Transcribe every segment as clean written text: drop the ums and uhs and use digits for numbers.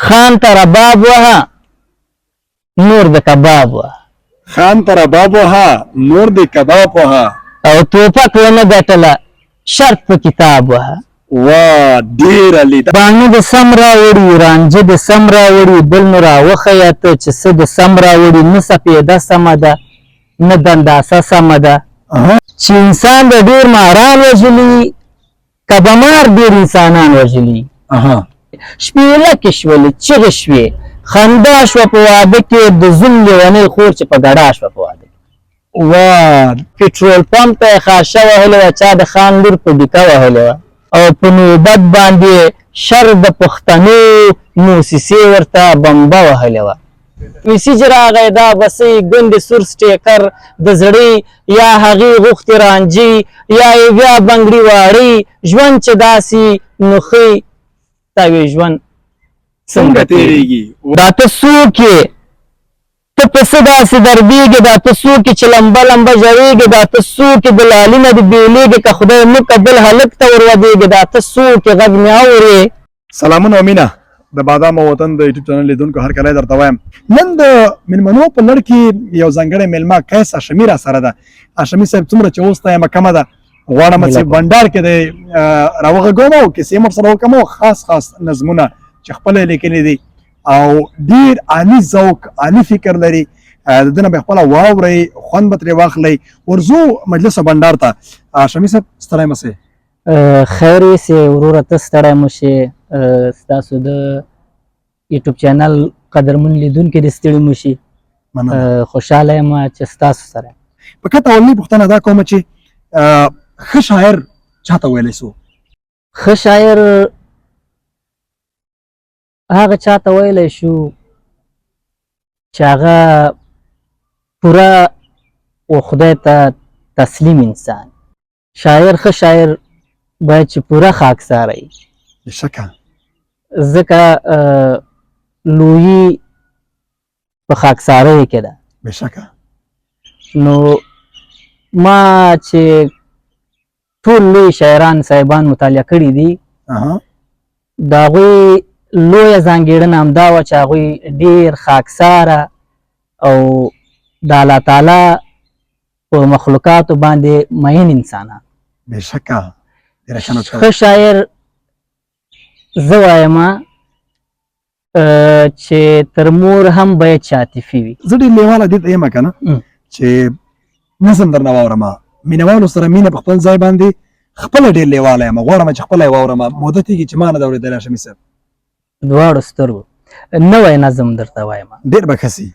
خان ته رباب وهه نور د کباب وه. خان ته رباب وهه نور د کباب وهه. او توپک ونه ګټله شرط په کتاب وهه. واه ډیر علی. باڼه د سم راوړي رانجه د سم راوړي بل نو راوښیه ته چې څه د سم راوړي، نه سپیده سمه ده نه دنداسه سمه ده. چې انسان د ډیر ماران وژلي که به مار ډېر انسانان وژلي. شپېلکې شولې، چیغې شوې، خندا شوه په واده کې، د زوم لېونۍ خور چې په ګډا شوه په واده کې. واه. پټرول پمپ ته یې خاشه وهلې وه، چا د خان لور په ډیکه وهلې وه. او په نوبت باندې شر د پښتنو موسسې ورته بمبه وهلې وه. میسج راغی دا بسۍ ګوندې سور سټیکر د زړې یا هغې غوښتې رانجې یا یې بیا بنګړي واړی، ژوند چې داسې نو ښه تا وې ژوند څنګه تېرېږي. دا ته څوک یې، ته په څه داسې دردېږې، دا ته څوک یې چې لمبه لمبه ژړېږې، دا ته څوک یې د لالي نه دې بېلېږې، که خدای مه که بل هلک ته ور ودېږې، دا ته څوک یې غږ مې اورې. سلامونه او مینه د بادام او وطن د یوټیوب چینل لیدونکو هرکلی درته وایم. نن د میلمنو په لړ کې یو ځانګړی میلمه قیس هاشمي را سره ده. هاشمي صاحب څومره چې اوس ته یمه کمه ده، غواړم چې بنډار کې دی راوغږوم او کیسې مو سره وکړم او خاص خاص نظمونه چې خپله یې لیکلي دي او ډېر عالي ذوق عالي فکر لري، د ده نه به خپله واورئ، خوند به ترې واخلئ. ورځو مجلس او بنډار ته. هاشمي صاحب ستړی مه سئ. خیر اوسې وروره، ته ستړی مه شې، ستاسو د یوټیوب چینل قدرمن لیدونکي دې ستړي مه شي. خوشحاله یم چې ستاسو سره. په کته اولنۍ پوښتنه دا کوم چې ښه شاعر چاته ویلی سو؟ ښه شاعر هغه چاته ویلی شو چې هغه پوره و خدای ته تسلیم انسان. شاعر ښه شاعر باید چې پوره خاکساره وي. بېشکه. ځکه لویي په خاکسارۍ کې ده. بېشکه. نو ما چې ټول لوی شاعران صاحبان مطالعه کړي دي، د هغوی لویه ځانګړنه همدا وه چې هغوی ډېر خاکساره او د الله تعالی په مخلوقاتو باندې مین انسانان. بېشکه. ښه شاعر زه وایم چې تر مور هم باید چې عاطفي وي. زه ډېر لېواله دې ته یم که نه چې نظم درنه واورم، مینهوالو سره مینه په خپل ځای باندې خپله ډېر لېواله یم، غواړم چې خپله یې واورم. موده تېږي چې ما نه ده اورېدلی هاشمي صاحب. دواړو سترګو نوی نظم درته وایم. ډېر به ښه سي.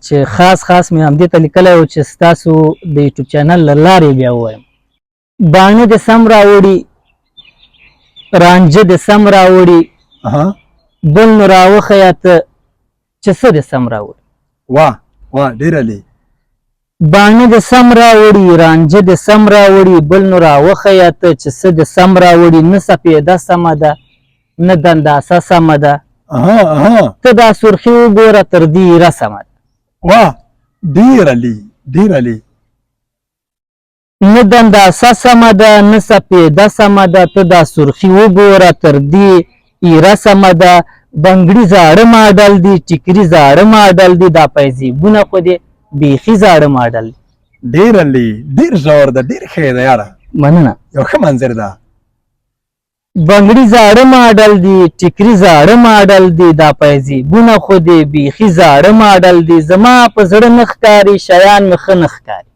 چې خاص خاص مې همدې ته لیکلی و چې ستاسو د یوټیوب چینل له لارې بیا ووایم. باڼه دې سم راوړي، رانجه دې سم راوړي، بل نو راوښیه ته چې څه دې سم راوړي. واه واه ډېر عالي. باڼه دې سم راوړي، رانجه دې سم راوړي، بل نو راوښیه ته چې څه دې سم راوړي، نه سپېده سمه ده نه دنداسه سمه ده، ته دا سرخي وګوره تر دې ایره سمه ده. واه ډېر عالي ډېر عالي. نه دنداسه سمه ده نه سپېده سمه ده، ته دا سرخي وګوره تر دې ایره سمه ده، بنګړي زاړه ماډل دي، ټیکري زاړه ماډل دي، دا پیزیبونه خو دې بیخي زاړه ماډل دي. ډېر عالي، ډېر ژور ده، ډېر ښه ده یاره. مننه. یو ښه منظر ده. بنګړي زاړه ماډل دي، ټیکري زاړه ماډل دي، دا پیزیبونه خو دې بیخي زاړه ماډل دي، زما په زړه نه ښکاري شیان مې ښه نه ښکاري.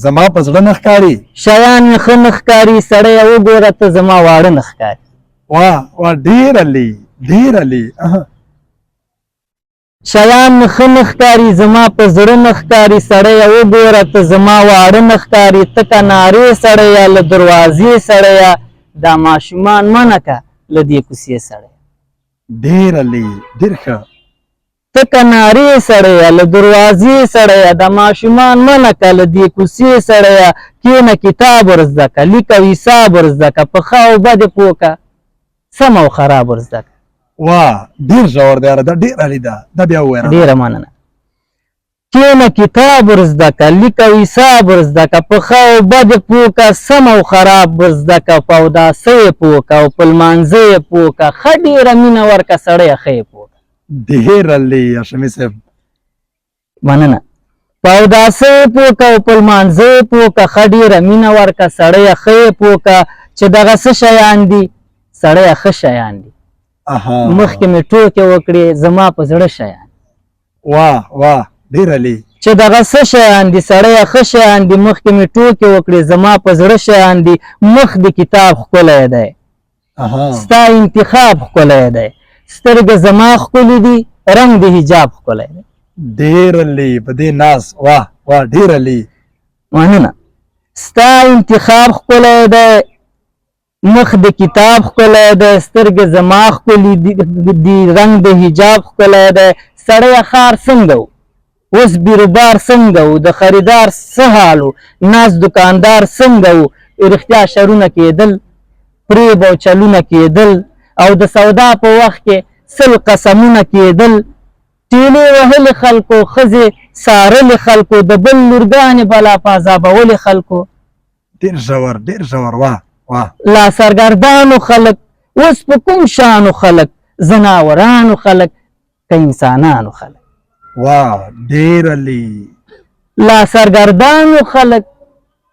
زما په زړه نه ښکاري شیان مې ښه نه ښکاري، سړیه وګوره ته زما واړه نه ښکاري. واه واه ډېر عالي ډېر عالي. شیان مې ښه نه ښکاري، زما په زړه نه ښکاري، سړیه وګوره ته زما واړه نه ښکاري، ته که نارې سړیه له دروازې سړیه، دا ماشومان منع که له دې کوڅې سړیه. ډېر عالي ډېر ښه. ته که نارې سړیه له دروازې سړیه، دا ماشومان منع که له دې کوڅې سړیه، کښېنه کتاب ور زده که، لیک او حساب ور زده که، په ښه او بد پوه که، سم او خراب ور زده که. واه ډېر ژور دی یاره، دا ډېر عالي ده، دا بیا ووایه. ډېره مننه. کینه کتاب ورزده که، لیک او حساب ورزده که، په ښه او بد پوه که، سم او خراب ورزده که، په اوداسه یې پوه که او په لمانځه یې پوه که، ښه ډېره مینه ورکه سړیه ښه یې پوه که. ډېر عالي هاشمي صاحب. مننه. په اوداسه یې پوه که او په لمانځه یې پوه که، ښه ډېره مینه ورکه سړیه ښه یې پوه که، چې دغه څه شیان دي سړیه ښه شیان دي. مخکې مې ټوکې وکړې زما په زړه شیان. واه واه ډېر عالي. چې دغه څه شیان دي سړیه ښه شیان دي، مخکې مې ټوکې وکړې زما په زړه شیان دي. مخ د کتاب ښکلی دی، ستا انتخاب ښکلی دی، سترګې زما ښکلې دي، رنګ د حجاب ښکلی دی. ډېر عالي په دې ناز. واه واه ډېر عالي. مننه. ستا انتخاب ښکلی دی، مخ د کتاب ښکلی دی، سترګې زما ښکلې دي، رنګ د حجاب ښکلی دی. سړی ښار څنګه و، اوس بیروبار څنګه و، د خریدار څه حال و، ناست دکاندار څنګه و، رښتیا شرونه کېدل، فریب او چلونه کېدل، او د سودا په وخت کې 100 قسمونه کېدل. ټیلې وهلې خلکو، ښځې څارلې خلکو، د بل لورګانې بلا په عذابولې خلکو. ډېر ژور، ډېر ژور. واه واه. لا سرګردانو خلک، اوس په کوم شانو خلک، ځناورانو خلک که انسانانو خلک. واه ډېر عالي. لا سرګردانو خلک،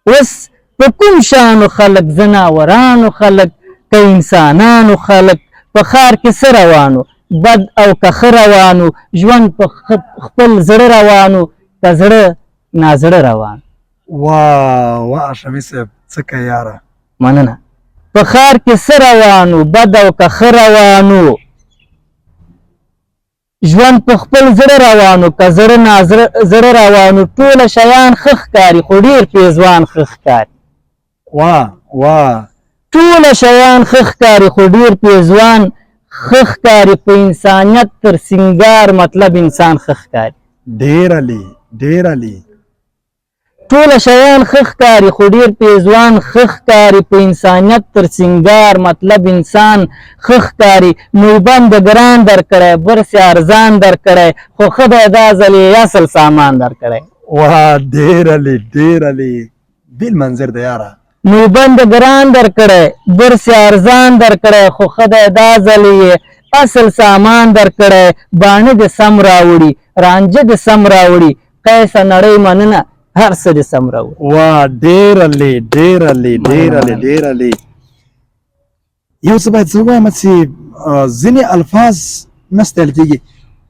اوس په کوم شانو خلک، ځناورانو خلک که انسانانو خلک. په ښار کې څه روانو، بد او که ښه روانو، ژوند په خپل زړه روانو، که زړه نازړه روان. واه واه هاشمي صاحب څه کوې یاره. مننه. په ښار کې څه روانو، بد او که ښه روانو، ژوند په خپل زړه روانو، که زړه نازړه روانو. ټوله شیان ښه ښکاري، خو ډېر پېزوان ښه ښکاري. واه واه. ټوله شیان ښه ښکاري، خو ډېر پېزوان ښه ښکاري. په انسانیت تر سینګار مطلب انسان ښه ښکاري. ډېر عالي، ډېر عالي. ټوله شیان ښه ښکاري، خو ډېر پېزوان ښه ښکاري. په انسانیت تر سینګار مطلب انسان ښه ښکاري. موبند د ګران درکړی، برسې ارزان درکړی، خو ښه دی دا ځل یې اصل سامان درکړی. واه ډېر عالي، ډېر عالي. بېل منظر دی یاره. موبند د ګران درکړی، برسې ارزان درکړی، خو ښه دی دا ځل یې اصل سامان درکړی. باڼه دې سم راوړي، رانجه دې سم راوړي، قیسه نړۍ مننه هر څه دې سم راوړي. واه ډېر عالي، ډېر عالي، ډېر عالي، ډېر عالي. یو څه باید زه ووایم چې ځینې الفاظ نه ستایل کېږي.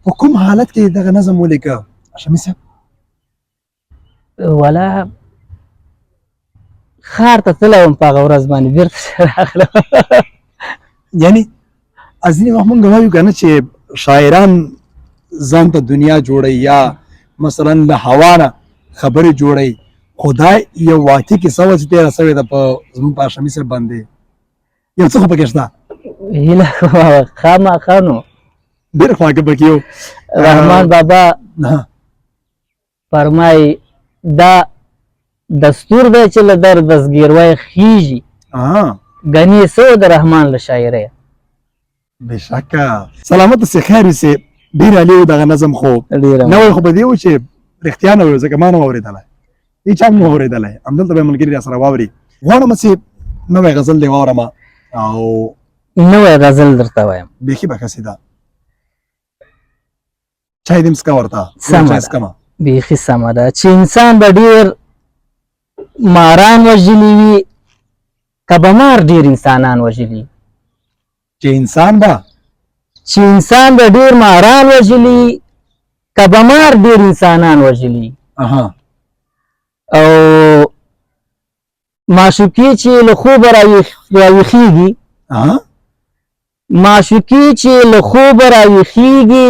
په کوم حالت کې دغه نظم ولیکه هاشمي صاحب؟ ولا ښار ته تللی وم په هغه ورځ باندې، بېرته راغلم. یعنی ځینې وخت مونږ وایو که نه چې شاعران ځان ته دنیا جوړوي یا مثلا له هوا نه خبرې جوړوي، خو دا یو واقعي کیسه وه چې تېره سوې ده په زموږ په هاشمي صاحب باندې. یو څه خو پکې شته. هیله کومه خامخا نو. ډېر خواږه پکې یو. رحمان بابا فرمایي دا دستور دی چې له درده زګېروی خیژي، ګنې څه د رحمان له شاعرۍ. بېشکه. سلامت اوسې، خیر اوسې. ډېر عالي و دغه نظم، خو نوی خو به دې و چې رښتیا نه ویو، ځکه ما نه و اورېدلی، هېچا هم نه و اورېدلی. همدلته به ملګري را سره واوري. غواړم چې نوی غزل دې واورم او نوی غزل درته وایم. بیخي به ښه سي ده. چای دې څکه ورته. سمه ده، بیخي سمه ده. چې انسان به ډېر ماران وژلي وي، که به مار ډېر انسانان وژلي. چې انسان به ډېر ماران وژلي، که به مار ډېر انسانان وژلي. او معشوقې چې له خوبه راویښېږي، معشوقې چې له خوبه راویښېږي،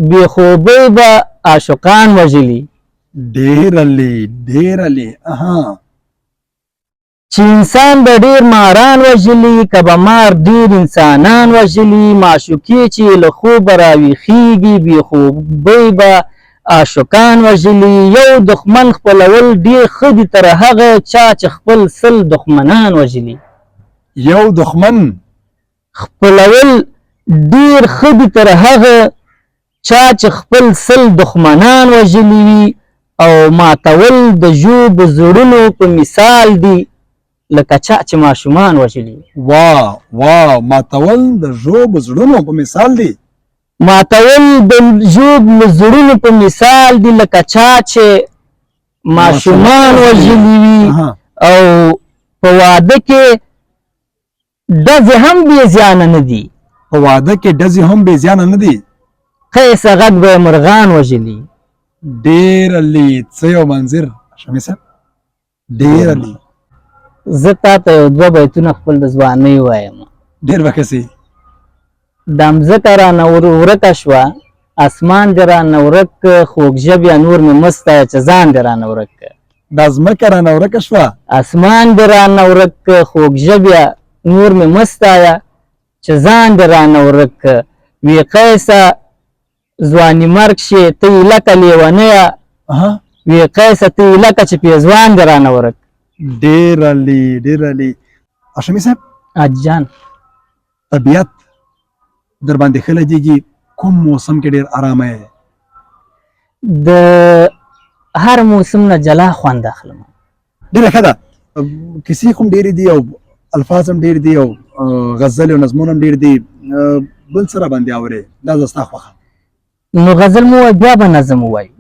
بې خوبۍ به عاشقان وژلي. ډېر عالي، ډېر عالي. چې انسان به ډېر ماران وژلي، که به مار ډېر انسانان وژلي، معشوقې چې له خوبه راویښېږي، بې خوبۍ به عاشقان وژلي. یو دښمن خپلول ډېر ښه دي تر هغه چا چې خپل 100 دښمنان وژلي. یو دښمن خپلول ډېر ښه دي تر هغه چا چې خپل 100 دښمنان وژلي وي او ماتول د ژوب زړونو په مثال دي لکه چا چې ماشومان وژلي وي. وا وا، ماتول د ژوب زړونو په مثال دي. ماتول د ژوب زړونو په مثال دي لکه چا چې ماشومان وژلي وي او په واده کې ډزې هم بې زیانه نه دي. په واده کې ډزې هم بې زیانه نه دي. قیسه غږ به یې مرغان وژلي. ډېر عالي، څه یو منظر شمي صاحب، ډېر عالي. زه تا ته یو دوه بیتونه خپل د ځوانۍ وایم. ډېر به ښه سي. دا مځکه رانه ورکه شوه، اسمان دې رانه ورک که، خوږ ژبیه نور مې مه ستایه چې ځان دې رانه ورک که. دا ځمکه رانه ورکه شوه، اسمان دې رانه ورک که، خوږ ژبیه نور مې مه ستایه چې ځان دې رانه ورک که. وی قیسه ځواني مرګ شې ته یې لکه لیونیه، وی قیسه ته یې لکه چې پېزوان دې رانه ورک. ډېر عالي، ډېر عالي. هاشمي صاحب. حاجي جان. طبیعت در باندې ښه لګېږي، کوم موسم کې ډېر ارامه یې؟ د هر موسم نه جلا خوند اخلم. ډېره ښه ده. کیسې هم ډېرې دي او الفاظ هم ډېر دي او غزل او نظمونه هم ډېر دي. بل څه راباندې اورې؟ دا زه ستا خوښه. نو غزل مو ووایه، بیا به نظم ووایو.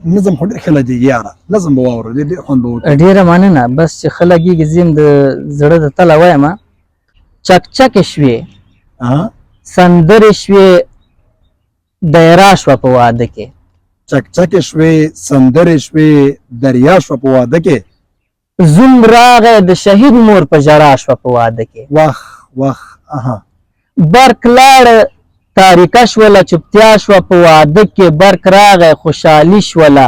نظم خو ډېر ښه لګېږي یاره، نظم به واورو، ډېر ډېر خوند به وکړي. ډېره مننه. بس چې ښه لګېږي زه هم د زړه د تله وایم. چکچکې شوې، سندرې شوې، دریا شوه په واده کې. چکچکې شوې، سندرې شوې، دریا شوه په واده کې. زوم راغی د شهید مور په ژړا شوه په واده کې. وخ وخ. برق لاړه تاریکه شوله، چوپتیا شوه په واده کې. برق راغی خوشحالي شوله،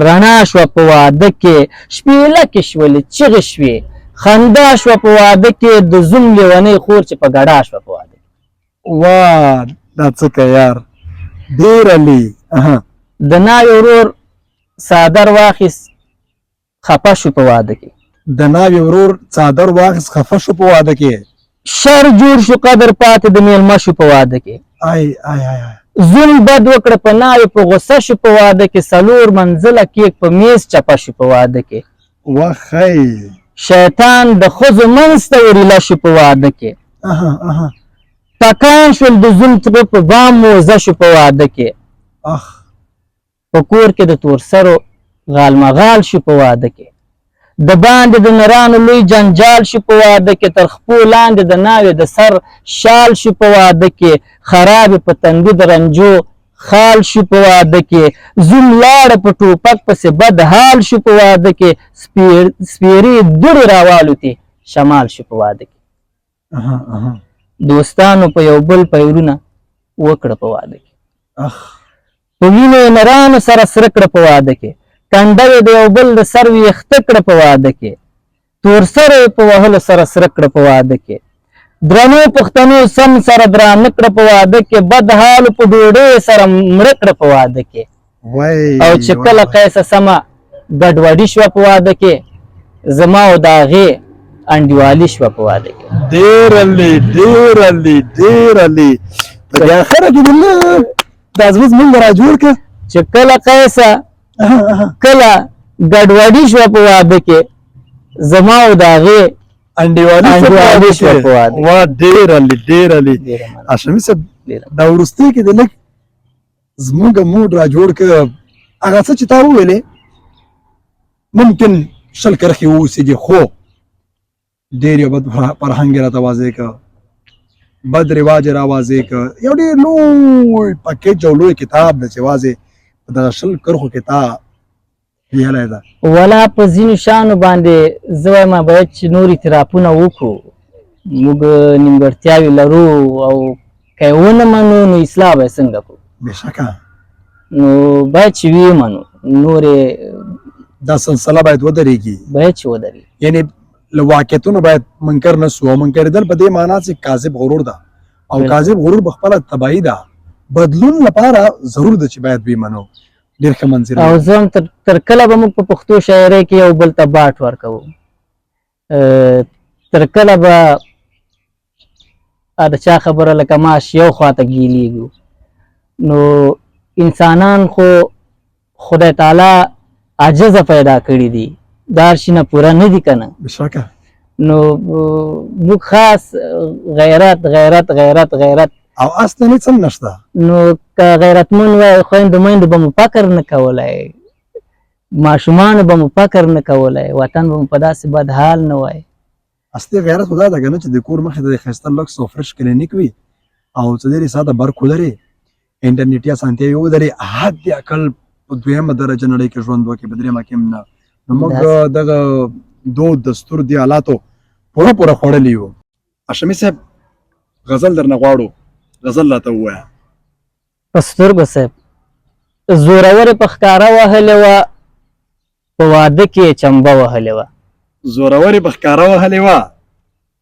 رڼا شوه په واده کې. شپې لکې شولې، چیغې شوې، خندا شوه په واده کې. د زوم لیونۍ خور چې په ګډا شوه په واده کې. وا دا څه کوې یار، ډېر عالي. د ناوې ورور څادر واخیست، خفه شو په واده کې. د ناوې ورور څادر واخیست، خفه شو په واده کې. شر جوړ شو قدر پاتې د میلمه شو په واده کې. آی آی آی آی. زوم بد وکړه په ناوې په غوسه شو په واده کې. 4 منزله کیک په میز چپه شو په واده کې. وخی. شیطان د ښځو منځ ته وریله شو په واده کې. ټکان شول د زوم تره په بام موزه شو په واده کې. په کور کې د تورسرو غالمغال شو په واده کې. د باندې د نرانو لوی جنجال شو په واده کې. تر خپو لاندې د ناوې د سر شال شو په واده کې. خرابې په تندي د رنجو خال شو په واده کې. زوم لاړه په ټوپک پسې بد حال شو په واده کې. سپېرې دوړې راوالوتې شمال شو په واده کې. دوستانو په یو بل پیرونه وکړه په واده کې. په وینو یې نرانو سره سره کړه په واده کې. کنډه یې د یو بل د سر ویښته کړه په واده کې. تور سرو یې په وهلو سره سره کړه په واده کې. درنو پښتنو سم سره درانه کړه په واده کې. بد حالو په ډوډۍ سره مړه کړه په واده کې. او چې کله قیسه سمه ګډوډي شوه په واده کې، زما او د هغې انډیوالي شوه په واده کې. ډېر عالي، ډېر عالي، ډېر عالي. په دې اخره کې دې لږ دا زړه زمونږ را جوړ کړه. چې کله قیسه کله ګډوډي شوه په واده کې، زما او د هغې انډیوالي شوه په واده کې. وا ډېر عالي، ډېر عالي. ډېره مننه. هاشمي صاحب، ډېره دا وروستۍ کې دې لږ زمونږ موډ را جوړ کړه. هغه څه چې تا وویلې ممکن 20 کرښې واوسېږي، خو ډېر یو بد فرهنګ یې راته واضح کړ، بد رواج یې را واضح کړ. یو ډېر لوی پکیج او لوی کتاب دی چې واضح په دغه 20 کرښو کې تا ویلی ده. ولا په ځینو شیانو باندې زه وایم باید چې نور اعترافونه وکړو. موږ نیمګړتیاوې لرو او که یې ونه منو نو اصلاح به یې څنګه کړو؟ بېشکه. نو باید چې ویې منو، نورې دا سلسله باید ودرېږي. باید چې ودرېږي. یعنې له واقعیتونو باید منکر نه سو، او منکرېدل په دې معنا چې کاذب غرور ده، او کاذب غرور به خپله تباهي ده. بدلون لپاره ضرور ده چې باید ویې منو. ډېر ښه منظر او دی. زه هم تر کله به موږ په پښتو شاعرۍ کې یو بل ته باټ ورکوو، تر کله به د چا خبره لکه ماش یو خوا ته ګیلېږو. نو انسانان خو خدای تعالی عاجزه پیدا کړي دي، دا هر شي نه پوره نه دي که نه. بېشکه. نو موږ خاص غیرت غیرت غیرت غیرت او اصلا هېڅ هم نشته. نو که غیرتمن وای، خویندو میندو به مو فکر نه کولای، ماشومانو به مو فکر نه کولای، وطن به مو په داسې بد حال نه وای. اصلي غیرت خو دا ده که نه چې د کور مخې ته د ښایسته لوکس او فرش کلینیک وي او 24 ساعته برق ولري، انټرنیټي اسانتیاوې ولري، حد اقل په دویمه درجه نړۍ کې ژوند وکړي، په درېیمه کې هم نه. نو موږ دغه دود دستور دې حالاتو پوره پوره خوړلي یو. هاشمي صاحب، غزل درنه غواړو، غزل راته ووایه. په سترګو صاحب، زورورې په ښکاره وهلې وه، په واده کې یې چمبه وهلې وه. زورورې په ښکاره وهلې وه،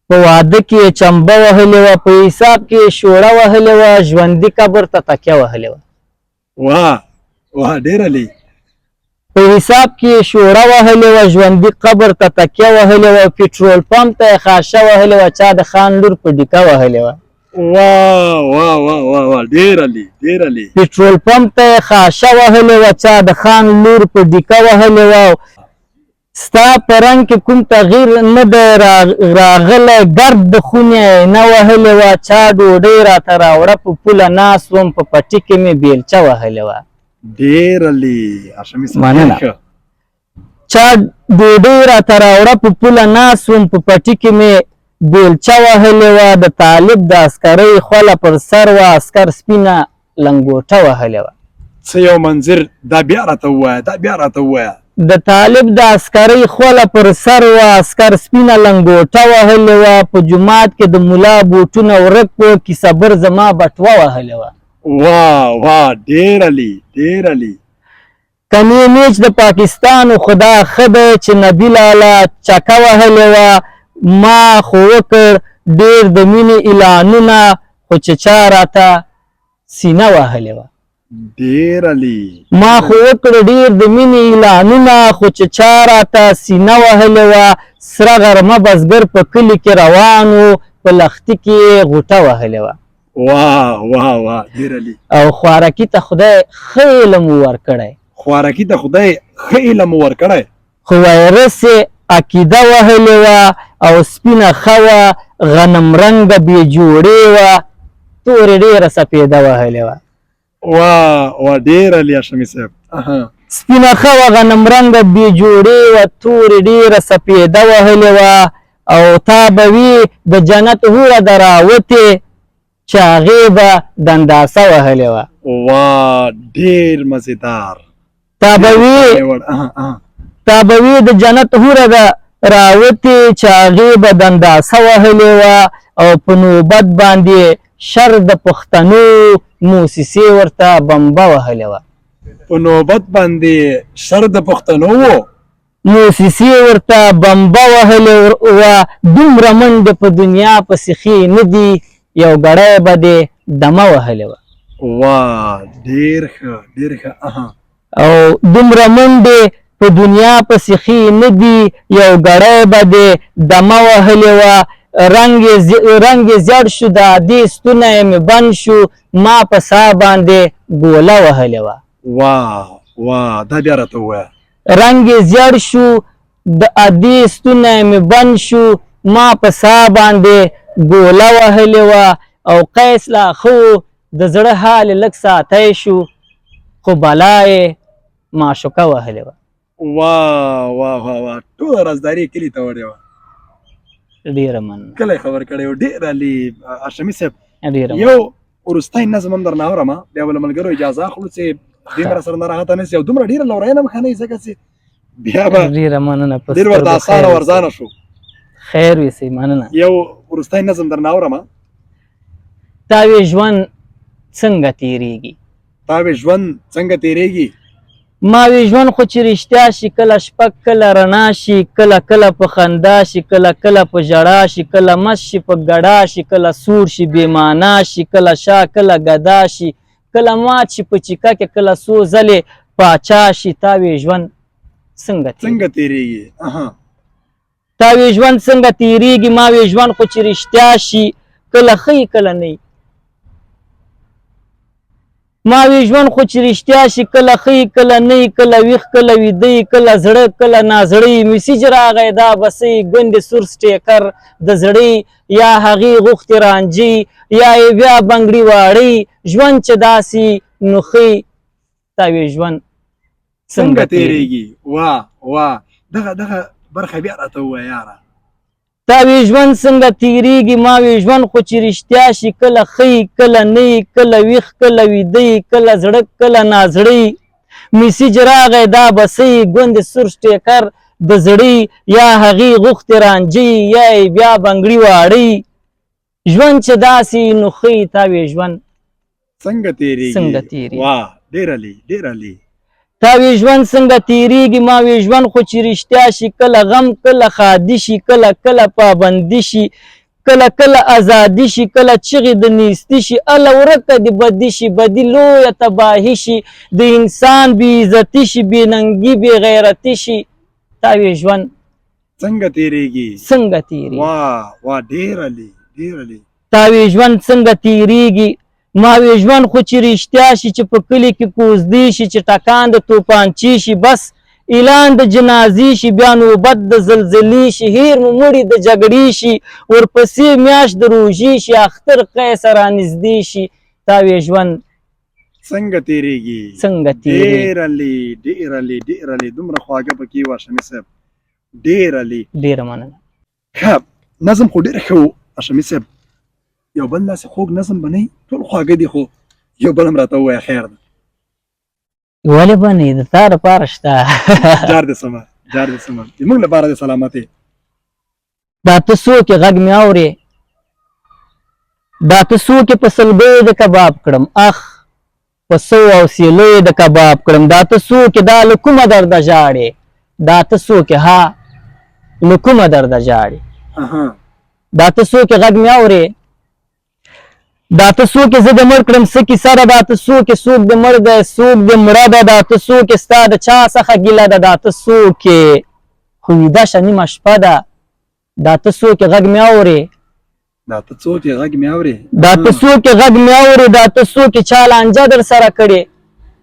په واده کې یې چمبه وهلې وه، په حساب کې یې شوړه وهلې وه، ژوندي قبر ته تکیه وهلې وه. واه واه، ډېر عالي. په حساب کې یې شوړه وهلې وه، ژوندي قبر ته تکیه وهلې وه، پټرول پمپ ته یې خاشه وهلې وه، چا د خان لور په ډیکه وهلې وه. واه واه واه واه واه، ډېر عالي، ډېر عالي. پټرول پمپ ته یې خاشه وهلې وه، چا د خان لور په ډیکه وهلې وه. ستا په رنګ کې کوم تغییر نه دی راغلی، ګرد د خونې نه وهلې وه، چا ډوډۍ راته راوړه په پوله ناست وم، په پټي کې مې بیلچه وهلې وه. ډېر عالي هاشمي صاحب. مننه. ښه. چا ډوډۍ راته راوړه په پوله ناست وم، په پټي کې مې بیلچه وهلې وه، د طالب د عسکرۍ خوله پر سر وه، عسکر سپینه لنګوټه وهلې وه. څه یو منظر، دا بیا راته ووایه، دا بیا راته ووایه. د طالب د عسکرۍ خوله پر سر وه، عسکر سپینه لنګوټه وهلې وه، په جومات کې د ملا بوټونه ورک وو، کیسه بر زما بټوه وهلې وه. واه واه، ډېر عالي، ډېر عالي. کنې میچ د پاکستان و، خدا ښه دی چې نبي لالا چکه وهلې وه، ما خو وکړ ډېر د مینې اعلانونه، خو چې چا راته سینه وهلې وه. ډېر عالي. ما خو وکړ ډېر د مینې اعلانونه، خو چې چا راته سینه وهلې وه، سره غرمه بزګر په کلي کې روان و، په لښتي کې یې غوټه وهلې وه. واه واه واه، ډېر عالي. او خوارکي ته خدای ښه علم ورکړی، خوارکي ته خدای ښه علم ورکړی، خو وایرس یې عقیده وهلې وه، او سپینه ښه وه، غنم رنګه بې جوړې وه، تورې ډېره سپېده وهلې وه. واه واه، ډېر عالي هاشمي صاحب. سپینه ښه وه، غنم رنګه بې جوړې وه، تورې ډېره سپېده وهلې وه، او تا به وي د جنت هوره د راوتې، چې هغې به دنداسه وهلې وه. واه، ډېر مزیدار. تا به وي تا به وي د جنت هوره ده راوتې، چې هغې به دنداسه وهلې وه، او په نوبت باندې شر د پښتنو موسسې ورته بمبه وهلې وه. په نوبت باندې شر د پښتنو وو موسسې ورته بمبه وهلې وه، دومره منډې په دنیا پسې ښې نه دي، یو ګړی به دې دمه وهلې وه. واه، ډېر ښه، ډېر ښه. او دومره منډې په دنیا پسې ښې نه دي، یو ګړی به دې دمه وهلې وه، رنګ یې زیړ شو، د ادې ستونی مې بند شو، ما په سا باندې ګوله وهلې وه. واه واه، دا بیا راته ووایه. رنګ یې زیړ شو، د ادې ستونی مې بند شو، ما په سا باندې ګوله وهلې وه، او قیس لا ښه و، د زړه حال یې لږ ساتی شو، خو بلا یې معشوقه وهلې وه. واه واه واه واه، ټوله رازداري یې کلي ته وړې وه. ډېره مننه. کلی خبر کړی و. ډېر عالي هاشمي صاحب. ډېره یو وروستی نظم هم درنه اورم، بیا به له ملګرو اجازه اخلو چې دوی را سره ناراحته نه شي، او دومره ډېره لورینه هم ښه نه وي، ځکه چې بیا به ډېره مننه. ډېر ورته اسانه او ارزانه شو. خیر ویسئ، مننه. یو وروستی نظم درنه اورم. تا وې ژوند څنګه تېرېږي؟ تا وې ژوند څنګه تېرېږي؟ ما وې ژوند خو چې رښتیا شي، کله شپه کله رڼا شي، کله کله په خندا شي، کله کله په ژړا شي، کله مست شي په ګډا شي، کله سور شي بې معنا شي، کله شا کله ګدا شي، کله مات شي په چیکه کې، کله څو ځلې پاچا شي. تا وې ژوند څنګه څنګه تېرېږي؟ تا وې ژوند څنګه تېرېږي؟ ما وې ژوند خو چې رښتیا شي، کله ښه کله نه. ما وی ژوند خو چې رښتیا شي کله ښه وي کله نه وي، کله ویښ کله ویده وي، کله زړه کله نازړه وي. میسج راغی دا به څه وي، ګوندې سور سټیکر د زړه وي، یا هغې غوښتې رانجه وي، یا یې بیا بنګړي واړه وي. ژوند چې داسې نو ښه وي، تا وی ژوند څنګه تېرېږي. واه واه، دغه دغه برخه بیا راته ووایه یاره. تا وی ژوند څنګه تیریږي، ما وی ژوند خو چې رښتیا شي کله ښه وي کله نه وي، کله ویښ کله ویده وي، کله زړه کله نازړه وي. میسج راغی دا به څه وي، ګوندې سور سټیکر د زړه وي، یا هغې غوښتې رانجه وي، یا یې بیا بنګړي واړه وي. ژوند چې داسې وي نو ښه وي، تا وی ژوند څنګه تیریږي. څنګه تیریږي. واه، ډېر عالي، ډېر عالي. تا وی ژوند څنګه تیریږي، ما وی ژوند خو چې رښتیا شي کله غم کله ښادي شي، کله کله پابندي شي، کله کله ازادي شي، کله چغې د نیستي شي، اله ورکه دې بدي شي، بدي لویه تباهي شي، د انسان بې عزتي شي، بې ننګي بې غیرتي شي. تا وی ژوند څنګه تیریږي. څنګه تیریږي. واه واه، ډېر عالي، ډېر عالي. تا وی ژوند څنګه تیریږي، ما وی ژوند خو چې رښتیا شي چې په کلي کې کوزدې شي، چې ټکان د توپانچې شي، بس اعلان د جنازې شي، بیا نوبت د زلزلې شي، هیر مو مړي د جګړې شي، ورپسې میاشت د روژې شي، اختر قیسه رانږدې شي. تا وی ژوند څنګه تیریږي. څنګه تیریږي. ډېر عالي، ډېر عالي، ډېر عالي. دومره خواږه پکې وه هاشمي صاحب، ډېر عالي. ډېره مننه. ښه نظم خو ډېر ښه و هاشمي صاحب. یو بل داسې خوږ نظم به نه وي؟ ټول خواږه دي خو یو بل هم راته ووایه، خیر ده. ولې به نه وي، د تا لپاره شته. جار دې سمه، جار دې سمه، زموږ لپاره دې سلامتې. دا ته څوک یې غږ مې اورې، دا ته څوک یې په سلګیو د کباب کړم، اخ په سو او سیلیو د کباب کړم. دا ته څوک یې دا له کومه درده ژاړې، دا ته څوک یې ها له کومه درده ژاړې. دا ته څوک یې غږ مې اورې، دا ته څوک یې زه دې مړ کړم څه کیسه ده، دا ته څوک یې څوک دې مړ دی څوک دې مړه ده، دا ته څوک یې ستا د چا څخه ګیله ده، دا ته څوک یې خو ویده شه نیمه شپه ده، دا ته څوک یې غږ مې اورې، دا ته څوک یې غږ مې اورې، دا ته څوک یې غږ مې اورې، دا ته څوک یې چا لانجه در سره کړې،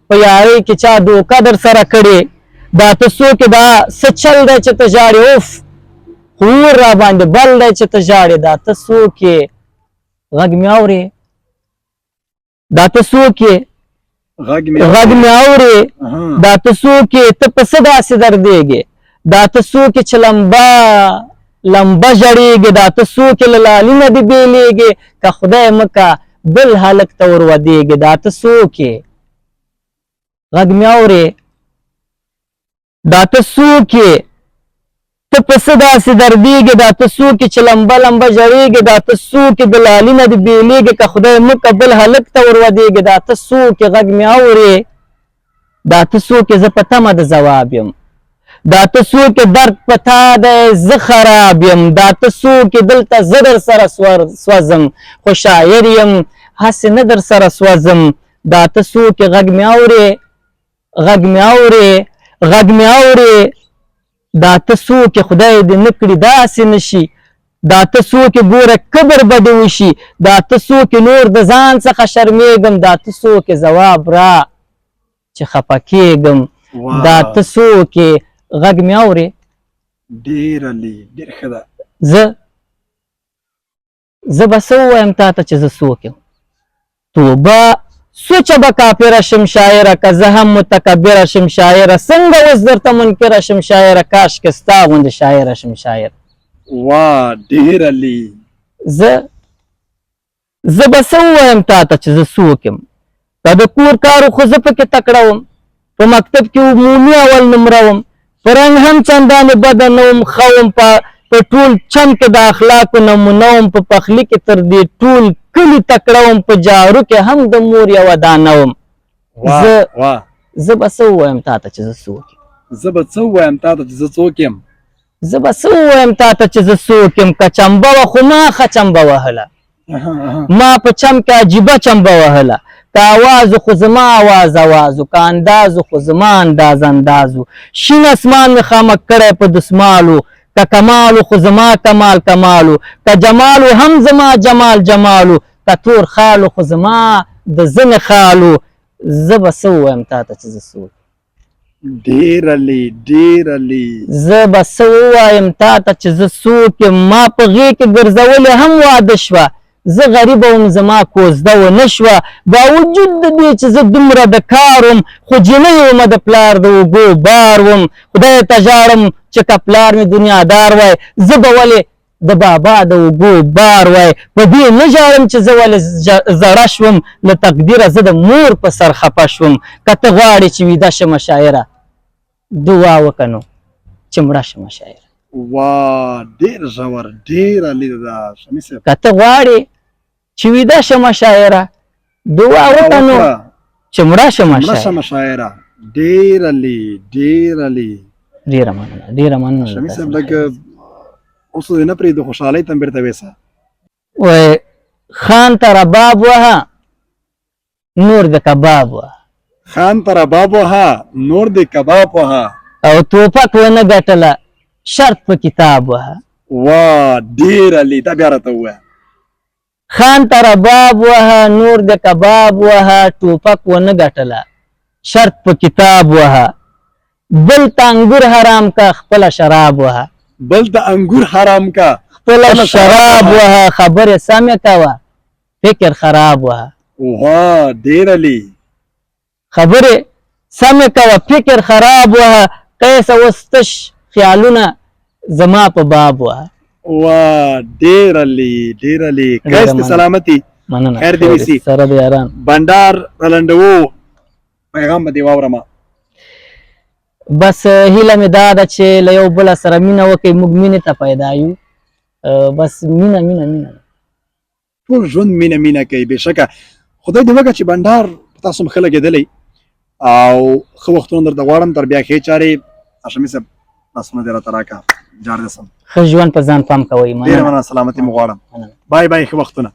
په یارۍ کې چا دوکه در سره کړې، دا ته څوک یې دا څه چل دی چې ته ژاړې، اوف خو اور را باندې بل دی چې ته ژاړې، دا ته څوک یې غږ مې اورې، دا ته څوک یې غږ مې اورې، دا ته څوک یې ته په څه داسې دردېږې، دا ته څوک یې چې لمبه لمبه ژړېږې، دا ته څوک یې له لالي نه دې بېلېږې، که خدای مه که بل هلک ته ور ودېږې، دا ته څوک یې غږ مې اورې، دا ته څوک یې ته په څه داسې دردېږې، دا ته څوک یې چې لمبه لمبه ژړېږې، دا ته څوک یې د لالي نه دې بېلېږې، که خدای مه که بل هلک ته ور ودېږې، دا ته څوک یې غږ مې اورې، دا ته څوک یې زه په تمه د ځواب یم، دا ته څوک یې درد په تا دی زه خراب یم، دا ته څوک یې دلته زه در سره سوځم خو شاعر یم هسې نه در سره سوځم، دا ته څوک یې غږ مې اورې، غږ مې اورې، غږ مې اورې، دا ته څوک یې خدای دې نه کړي داسې نه شي، دا ته څوک یې ګوره کبر به دې وشي، دا ته څوک یې نور د ځان څخه شرمېږم، دا ته څوک یې ځواب را چې خفه کېږم، دا ته څوک یې غږ مې اورې. ډېر عالي، ډېر ښه ده. زه به څه ووایم تا ته چې زه څوک یم؟ توبه سوچه به کافره شم شاعره، که زه هم متکبره شم شاعره، څنګه اوس درته منکره شم شاعره، کاش که ستا غوندې شاعره شم شاعره. واه، ډېر عالي. زه به څه ووایم تا ته چې زه څوک یم؟ که د کور کار و خو زه پکې تکړه وم، په مکتب کې عمومي اول نمره وم، په رنګ هم چندانې بده نه وم، ښه وم، په ټول چم کې د اخلاقو نمونه وم، په پخلي کې تر دې ټول کلي تکړه وم، په جارو کې هم د مور یوه دانه وم. زه به څه ووایم تا ته چې زه څوک یم؟ زه به څه ووایم تا ته چې زه څوک یم؟ زه به څه ووایم تا ته چې زه څوک یم؟ که چمبه وه خو ما ښه چمبه وهله، ما په چم کې عجیبه چمبه وهله، که اواز و خو زما اواز اواز و، که انداز و خو زما انداز انداز و، شین اسمان مې خامک کړی په دسمال و، که کمال و خو زما کمال کمال و، که جمال و هم زما جمال جمال و، که تور خال و خو زما د زنې خال و. زه به څه ووایم تا ته چې زه څوک؟ ډیر علی، ډیر علی. زه به څه ووایم تا ته چې زه څوک یم؟ ما په غېږ کې ګرځولې هم واده شوه، زه غریبه وم زما کوزده ونه شوه. باوجود د دې چې زه دومره د کار وم، خو جینۍ ومه د پلار د اوږو بار وم. خدای ته ژاړم چې که پلار مې دنیادار وای، زه به ولې د بابا د اوږو بار وای. په دې نه ژاړم چې زه ولې زړه شوم له تقدیره، زه د مور په سر خفه شوم. که ته غواړې چې ویده شمه شاعره، دعا وکړه نو چې مړه شمه شاعره. وا، ډیر ژور، ډیر علی ده شمي صاحب. که ته غواړې چې ویده شمه شاعره، دعا وکړه نو چې مړه شمه مړه شاعره. شمه شاعره. ډیر علی، ډیر علی. ډېره مننه، ډېره مننه. شمي صاحب، لږ اوس دې نه پرېږدو، خوشحالۍ ته بېرته ویسه. وای خان ته رباب وهه نور د کباب وهه. خان ته رباب وهه نور د کباب وهه. او توپک ونه ګټله شرط په کتاب وهه. وا، ډیر علی، دا بیا راته ووایه. خان ته رباب وهه نور د کباب وهه، ټوپک ونه ګټله شرط په کتاب وهه، بل ته انګور حرام کا خپله شراب وهه. بل ته انګور حرام کا خپله شراب وهه، خبرې سمې کوه فکر خراب وهه. وا، ډیر علی. خبرې سمې کوه فکر خراب وهه، قیسه اوس تش خیالونه زما په باب وهه. وا، ډیر علی، ډیر علی. قیس دې سلامتي. مننه. خیر دې وسی. سره د یاران. بندار رلندوو، پیغام به دې واورمه. بس هیله مې دا ده چې له یو بل سره مینه وکړئ، موږ مینې ته پیدا یو، بس مینه مینه مینه. ټول ژوند مینه مینه کوي. بېشکه خدای دې وکړه چې بندار په تاسو هم ښه لګېدلی او ښه وختونه درته غواړم. تر بیا ښې چارې. هاشمي صاحب، لاسونه دې راته راکړه، جار دې سم. ښه ژوند، په ځان پام کوئ. ډېره مننه، سلامتي مو غواړم. بای بای، ښه وختونه.